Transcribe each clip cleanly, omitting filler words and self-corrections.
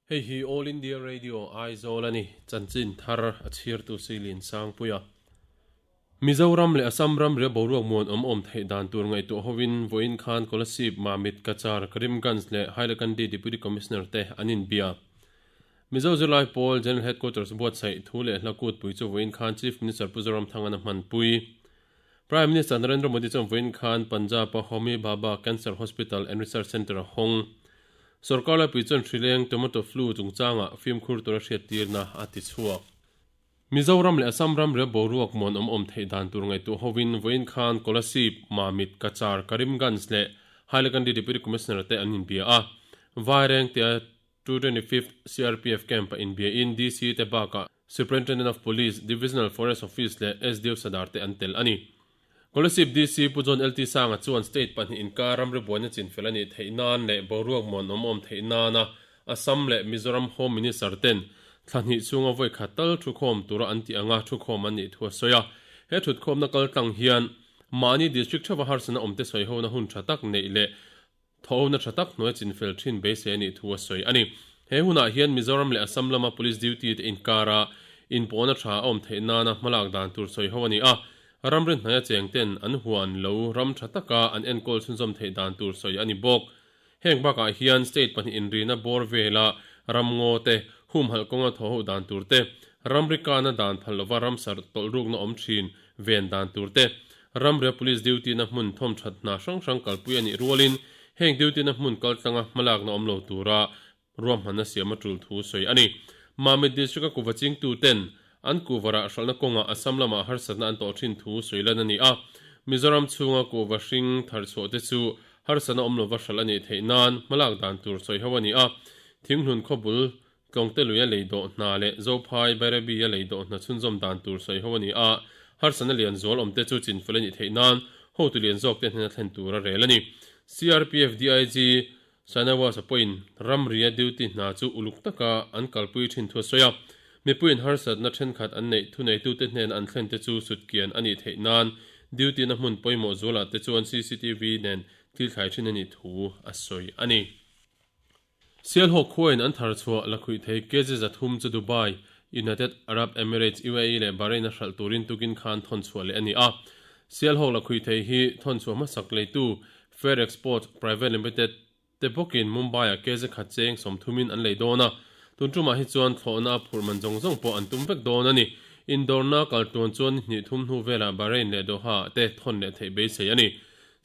Hei hi All India Radio Aizawl a ni, chanchin thar a chhirtu Silin Sangpuia. Mizoram leh Assam ram ria boruak muan awm awm theih dan tur ngaihtuah hovin vawiin khan Kolasib, Mamit, Cachar, Karimganj leh Hailakandi Deputy Commissioner te an inbia. Mizo zirlai pawl General Headquarters buatsaih thu leh hla kutpui chu vawiin khan Chief Minister Pu Zoramthangan a hmanpui. Prime Minister Narendra Modi chuan vawiin khan Punjab-a Homi Bhabha Cancer Hospital and Research Centre a hawng. Sorkar laipui chuan hrileng, tomato flu, chungchangah fimkhur tura hriattirna a ti chhuak. Mizoram leh Assam ram ria boruak muanawm awm theih dan tur ngaihtuah hovin vawiin khan Kolasib, Mamit, Cachar, Karimganj leh Hailakandi Deputy Commissioner te an inbia a. Vaireng tia 225th CRPF Camp a inbiain DC te bakah Superintendent of Police, Divisional Forest Office leh SDO Sadar te an tel a ni. Kolasib DC Pu John LT Sanga chuan state pahnih inkar ramri buaina chinfel a nih theih nan leh boruak muanawm awm theih nana Assam leh Mizoram Home Minister ten thla hnih chhunga vawi khat tal thukhawm tura an tih anga thukhawm an nih thu a sawi a. He thutkhawmna kaltlang hian mahni district theuha harsatna awmte sawihona hun tha tak neih leh Thawhna tha tak hnuai chinfel thin beisei a nih thu a sawi a ni. He hunah hian Mizoram leh Assam lama Police duty te inkara inpawhna tha a awm theih nana hmalak dan tur sawi ho a ni a. Ramri hnaia cheng ten an huan lo ram tha taka an enkawl chhunzawm theih dan tur sawi a ni bawk. Heng bakah hian state pahnih inrina bawr vela ramngaw te, humhalh kawnga thawhho dan tur te, ramri kana dan phal lova ramsar tawlhrukna awm thin ven dan tur te, Ramria Police duty-na hmun thawmthat hna hrang hrang kalpui a nih rualin heng duty-na hmun kaltlanga hmalakna awm lo tura ruahmanna siam a tul thu sawi a ni. Mamit District-a kuva chingtuten an kuvarah hralhna kawngah Assam lamah harsatna an tawh thin thu sawi lan a ni a. Mizoram chhunga kuva hring tharchhuah te chu harsatna awm lova hralh a nih theih nan hmalak dan tur sawi ho a ni a. Thinghlun khawbul Tlawngte lui a lei dawh hna leh Zophai Bairabi a lei dawh hna chhunzawm dan tur sawi ho a ni a, harsatna lian zual awmte chu chinfel a nih theih nan hotu lian zawkte hnena thlen tur a rel a ni. CRPF DIG Shanawaz a pawhin ramria duty hna chu uluk taka an kalpui thin thu a sawi a, mipuiin harsatna thenkhat an neih thuneitute hnena an thlen te chu sutkian a nih theih nan duty-na hmun pawimawh zualah te chuan cctv nen thil thlai thin a nih thu a sawi a ni. Sialhawk khuain an thar chhuah la khuih thei kg 300 chu Dubai, United Arab Emirates, UAE, leh Bahrain a hralh turin tukin khan thawn chhuah leh a ni a. Sialhawk la khuih thei hi thawn chhuah hmasak leitu Fair Exports Private Limited te bawkin Mumbai-ah kg khat cheng 30 in an lei dawn a. Tun tumah hi chuan thlawhna a phurh man zawng zawng pawh an tum vek dawn a ni. Indawrna kal tuan chuan ni hnih thum hnu velah Bahrain leh Doha-ah te thawn leh theih beisei a ni.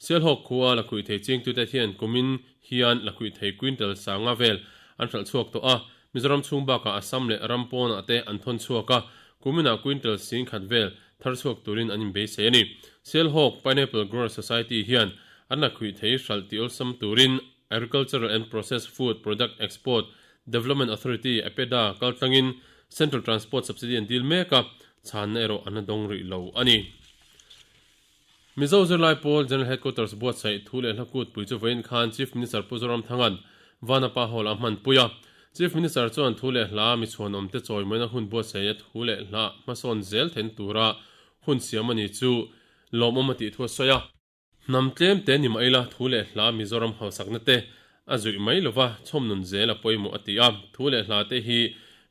Sialhawk khua la khuih thei chingtute hian kumin hian la khuih thei quintal sanga vel an hralh chhuak tawh a, Mizoram chhung bakah Assam leh ram pawnah te an thawn chhuak a, kuminah quintal 10,000 vel thar chhuak turin an inbeisei a ni. Sialhawk Pineapple Grower Society hian an la khuih thei hralh tih awlsam turin Agricultural and Processed Food Product Export Development Authority, APEDA, kaltlangin Central Transport Subsidy an dil mek a, chhanna erawh an la dawng rih lo a ni. Mizo zirlai pawl General Headquarters buatsaih thu leh hla kutpui chu vawiin khan Chief Minister Pu Zoramthanga'n Vanapa Hall a hmanpui a. Chief Minister chuan thu leh hla mi chhuanawmte chawimawina hun buatsaih a thu leh hla hmasawn zel then tura hun siam a ni chu lawmawm a tih thu a sawi a. Hnam tlem te ni mah ila thu leh hla Mizoram hausakna te a zuih mai lova chhawmnun zel a pawimawh a ti a. Thu leh hla te hi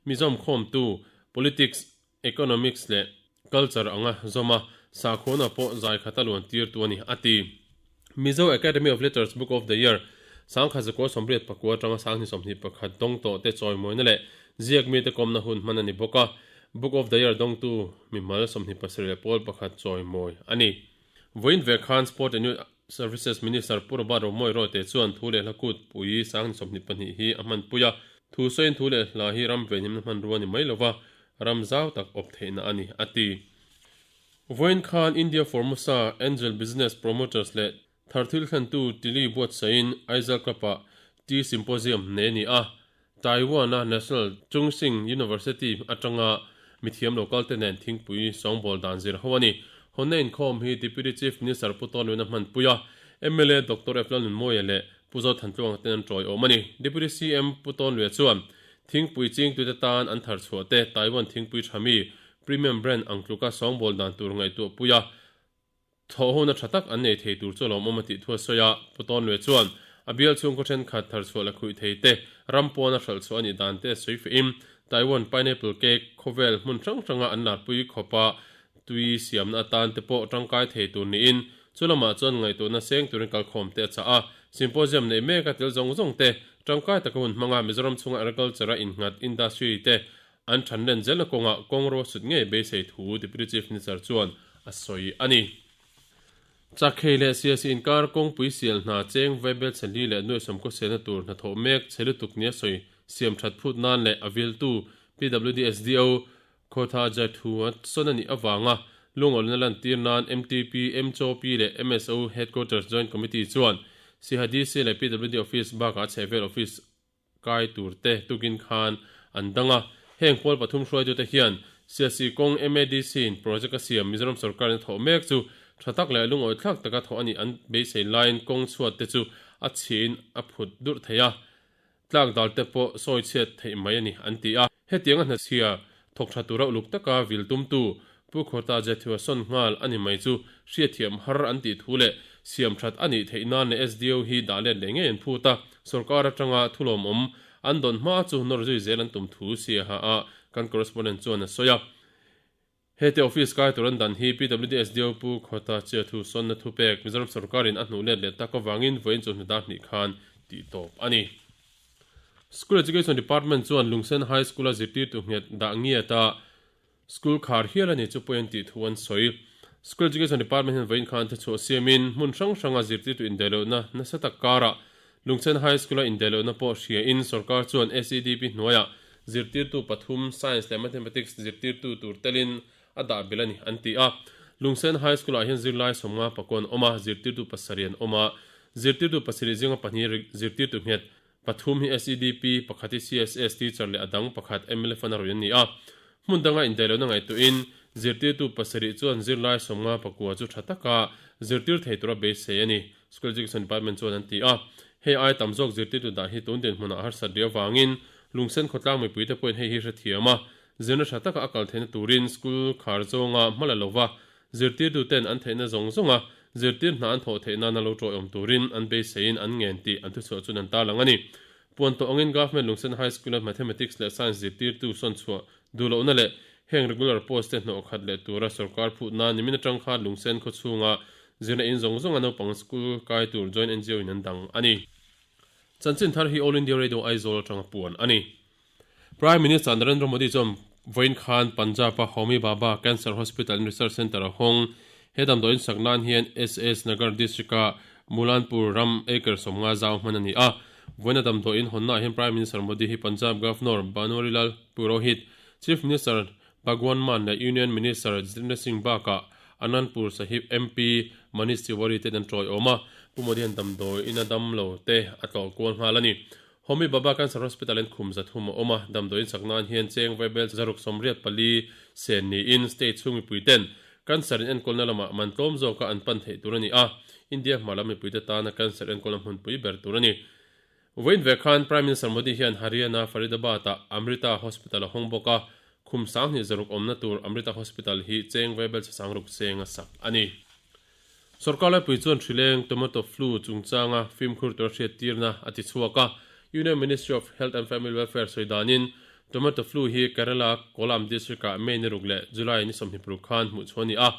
mizawmkhawmtu politics, Economics leh Culture anga zawm a, sakhuana pawh zai khata luan tirtu a ni, a ti. Mizo Academy of Letters Book of the Year, 1989 atanga 2021 dawng tawh te chawimawina leh ziak mite kawmna hun hman a ni bawk a, Book of the Year dawngtu mimal 27 leh pawl pakhat chawimawi a ni. Vawiin ve khan Sport and Youth Services Minister Pu Robert Romawia Rote chuan thu leh hla kut pui 22 hi a hmanpui a, thu sawiin thu leh hla hi ram venhimna hmanrua a ni mai lova, ram zau tak awp theihna a ni, a ti. Vawiin khan India Formosa Angel Business Promoters leh Tharthil thlentu Tili buatsaihin Aizawl Club-ah Tea Symposium nei a ni a, Taiwan-a National Chung Hsing University atanga mithiam local te nen thingpui sawngbawl dan zir ho a ni. Hawnna inkhawm hi Deputy Chief Minister Pu Tawnluina hmanpui a, mla Doctor F. Lalnunmawia leh Pu Zothantlunga ten an tawiawm a ni. Deputy CM Pu Tawnluia chuan Thingpui chingtute tan an thar chhuah te Taiwan thingpui tha mi premium brand ang tluka sawngbawl dan tur ngaihtuah pui a, thawhhona tha tak an nei thei tur chu a lawmawm a tih thu a sawi a. Pu Tawnlue chuan A bial chhungkaw thenkhat tharchhuah la khuih thei te, ram pawna hralh chhuah a nih dan te a sawi feh in, Taiwan pineapple cake khawvel hmun hrang hranga an larpui khawpa tui siamna atan te pawh tangkai thei tur niin chu lamah chuan ngaihtuahna seng turin kalkhawm te a chah a. Symposium neih mek a tel zawng zawng te tangkai taka hun hmanga Mizoram chhunga agriculture a innghat industry te an than len zelna kawngah kawng ro sut ngei beisei thu Deputy Chief Minister chuan a sawi a ni. Chakhei leh Siasi inkar kawngpui sial hna cheng vaibel chheli leh nuaihsawm khawselna tur hnathawh mek chhe lutuk nia sawi siam that phut nan leh a viltu PWDSDO Khawtha Jathu a sawn a nih avanga lungawlna lantir nan MTP, MCOP leh MSO Headquarters Joint Committee chuan Siha DC leh PWD Office bakah chhehvel office kai tur te tukin khan an dang a. Heng pawl pathum hruaitute hian Siasi kawng MADC in project a siam Mizoram sorkarin a thawh mek chu tha tak leh lungawi thlak taka thawh a nih an beisei laiin kawng chhuat te chu a chhiin a phut durh thei a, tlak dal te pawh sawi chhiat theih mai a ni an ti a. Hetiang a hnachhia thawk tha tura uluk taka vil tumtu Pu Khawta Jethua sawn nghal a ni mai chu hriatthiam har an tih thu leh siam that a nih theih nan leh SDO hi dah let leh ngei an phut a, sorkar atanga thulawmawm an dawn hma chu nawr zui zel an tum thu Siaha a kan correspondent chuan a sawi a. Hete office kai tur an dan hi PWD SDO Pu Khawta Chiathu sawnna thupek Mizoram sorkarin a hnuh let leh tak avangin vawiin chu hnuda hnih khan tih tawp a ni. School Education Department chuan Lungsen High School-a zirtirtu nghet dah ngiata School khar hial a ni chu pawi an tih thu an sawi. School Education Department hian vawiin khan thuchhuah siamin hmun hrang hranga zirtirtu indaihlohna nasa tak karah Lungchen High School-a indaihlohna pawh hriain sorkar chuan SEDP hnuaiah zirtirtu pathum Science leh Mathematics zirtirtu tur telin a dah belh a ni an ti a. Lungsen High School-ah hian zirlai 50 pakua an awm a, zirtirtu pasarih an awm a, zirtirtu pasarih zinga pahnih zirtirtu nghet Pathum hi SEDP, pakhat hi CSS teacher leh a dang pakhat mla fund a rawih an ni a. Hmun danga indaihlohna ngaihtuahin zirtirtu pasarih chuan zirlai 50 pakua chu tha taka zirtir thei tura beisei a ni, School Education Department chuan an ti a. Hei ai tam zawk zirtirtu dah hi tun dinhmunah harsat riau vangin Lungsen khawtlang mipuite pawhin hei hi hrethiam a, zirna tha taka a kal theihna turin school khar zawnga hma la lova Zirtirtuten an theihna zawng zawnga zirtir hna an thawh theih nana lo ṭawih awm turin an beiseiin an ngen tih an thuchhuah chuan an tarlang a ni. Puan tawh angin Government Lungsen High School-a Mathematics leh Science zirtirtu sawn chhuah duh lohna leh heng regular post te hnawh khat leh tura sorkar phut nan nimin atang khan Lungsen khaw chhunga zirna in zawng zawnga naupang school kai tur Joint NGO in an dang a ni. Chanchin thar hi All India Radio Aizawl atanga puan a ni. Prime Minister Narendra Modi chuan vawiin khan Punjab-a Homi Bhabha Cancer Hospital and Research Centre a hawng. He damdawiin sak nan hian SS Nagar District-a Mulanpur ram acre 50 zau hman a ni a. Vawiina damdawiin hawnnaah hian Prime Minister Modi hi Punjab Governor Banwarilal Purohit, Chief Minister Bhagwant Mann leh Union Minister Jitendra Singh bakah Anandpur Sahib MP Manish Tiwari ten an tawiawm a. Pu Modi hian damdawiin a damlo te a tlawh kual nghal a ni. Homi Bhabha Cancer Hospital in khum 300 a awm a, damdawiin sak nan hian cheng vaibel 684 sen niin state chhung mipui ten cancer in enkawlna lamah man tlawm zawka an pan theih tur a ni a, India hma lam mipuite tana cancer enkawlna hmunpui ber tur a ni. Vawiin ve khan Prime Minister Modi hian Haryana Faridabad-ah Amrita Hospital a hawng bawk a, khum 2600 awmna tur Amrita Hospital hi cheng vaibel 600 seng a sak a ni. Sorkar laipui chuan hrileng, tomato flu, chungchanga fimkhur tura hriattirna a ti chhuak a. Union Ministry of Health and Family Welfare sawi danin, tomato flu hi Kerala Kollam district-ah May ni ruk leh July ni 26 khan hmuh chhuah a ni a.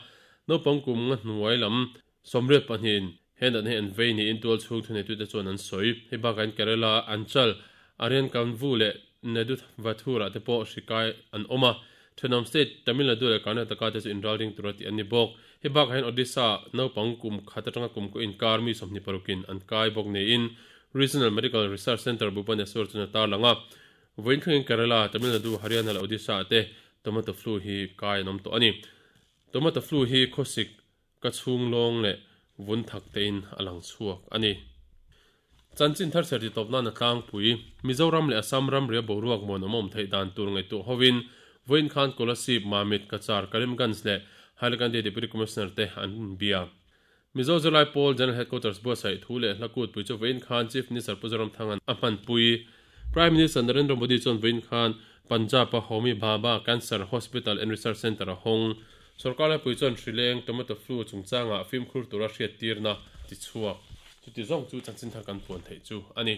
Naupang kum nga hnuai lam 82 in he natna hi an vei niin tual chhung thuneitute chuan an sawi. Hei bakah hian Kerala Anchal, Aryankanvu leh Neduvathur-ah te pawh hri kai an awm a. Thenawm state Tamil Nadu leh Karnataka te chu inralring tura tih an ni bawk. Hei bakah hian Odisha naupang kum khat atanga kum kaw inkar mi 26 in an kai bawk niin Regional Medical Research Centre Bhubaneswar chuan a tarlang a. Vawiin thlengin Kerala, Tamil Nadu, Haryana leh Odisha ah te tomato flu hi kai an awm tawh a ni. Tomato flu hi khawsik Ka chhung lawng leh vun thak tein a lang chhuak a ni. Chanchin thar serti tawp nana tlangpui, Mizoram leh Assam ramria boruak muanawm awm theih dan tur ngaihtuah hovin vawiin khan Kolasib, Mamit, Cachar, Karimganj leh Hailakandi Deputy Commissioner te an inbia. Mizo Zirlai Pawl General Headquarters buatsaih thu leh hla kutpui chu vawiin khan Chief Minister Pu Zoramthanga'n a hmanpui. Prime Minister Narendra Modi chuan vawiin khan Punjab-a Homi Bhabha Cancer Hospital and Research Centre a hawng. Sorkar laipui chuan hrileng, tomato flu, chungchangah fimkhur tura hriattirna ti chhuak. Chuti zawng chu chanchin thar kan puan theih chu a ni.